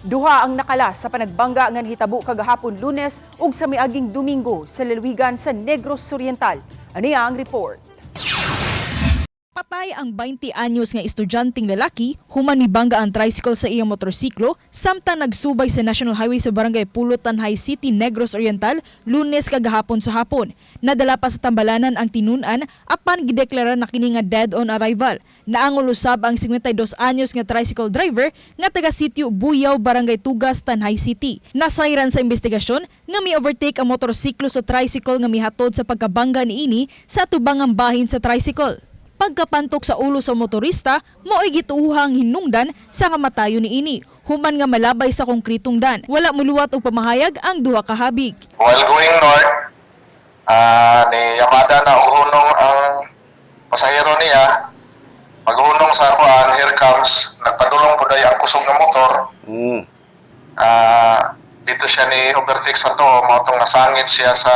Duha ang nakalas sa panagbangga nga nahitabo kagahapon Lunes ug sa miaging Domingo sa lalawigan sa Negros Oriental. Aniya ang report. Patay ang 20 anyos nga estudyanteng lalaki human mibangga ang tricycle sa iyang motorsiklo samtang nagsubay sa National Highway sa Barangay Pulot, Tanjay City, Negros Oriental, Lunes kagahapon sa hapon. Nadala pa sa tambalanan ang tinun-an apan gideklara na kini nga dead on arrival. Naangol usab ang 52 anyos nga tricycle driver nga taga sitio Buyaw, Barangay Tugas, Tanjay City. Nasayran sa investigasyon nga mi-overtake ang motorsiklo sa tricycle nga mihatod sa pagkabangga niini sa tubangang bahin sa tricycle. Pagkapantok sa ulo sa motorista, mao'y gituuhang hinungdan sa kamatayon niini. Human nga malabay sa konkritong dan. Wala muluwat og pamahayag ang duha ka habig. While going north, ni Yamada na uhunong ang pasahero niya. Paghunong sa kuan, here comes, nagpadulong po ang kusog ng motor. Dito siya ni overtake sa to, mao tong nasangit siya sa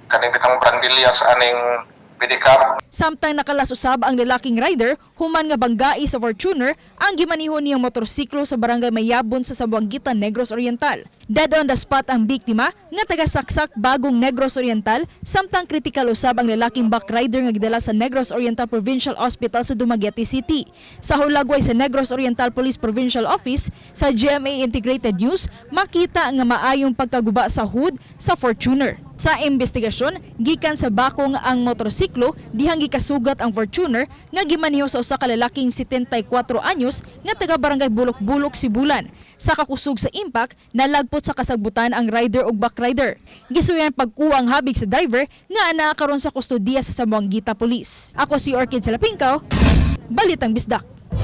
kaning bitang brandilya sa aning pedicab. Samtang nakalas usab ang lalaking rider, human nga banggai sa Fortuner ang gimaniho niyang motorsiklo sa Barangay Mayabon sa Zamboanguita, Negros Oriental. Dead on the spot ang biktima nga taga Saksak, Bagong Negros Oriental, samtang kritikal usab ang lalaking back rider nga gidala sa Negros Oriental Provincial Hospital sa Dumaguete City. Sa hulagway sa Negros Oriental Police Provincial Office sa GMA Integrated News, makita nga maayong pagkaguba sa hood sa Fortuner. Sa investigasyon, gikan sa bakong ang motorsiklo dihang gikasugat ang Fortuner nga gimaniho sa usa ka lalaking 74 anyos nga taga Barangay Bulok-Bulok, Sibulan. Sa kakusog sa impact, nalagpot sa kasagbutan ang rider ug back rider. Gisuyan pagkuha ang habig sa driver nga anaa karon sa kustodiya sa Zamboanguita Police. Ako si Orchid Salapingkaw, Balitang Bisdak.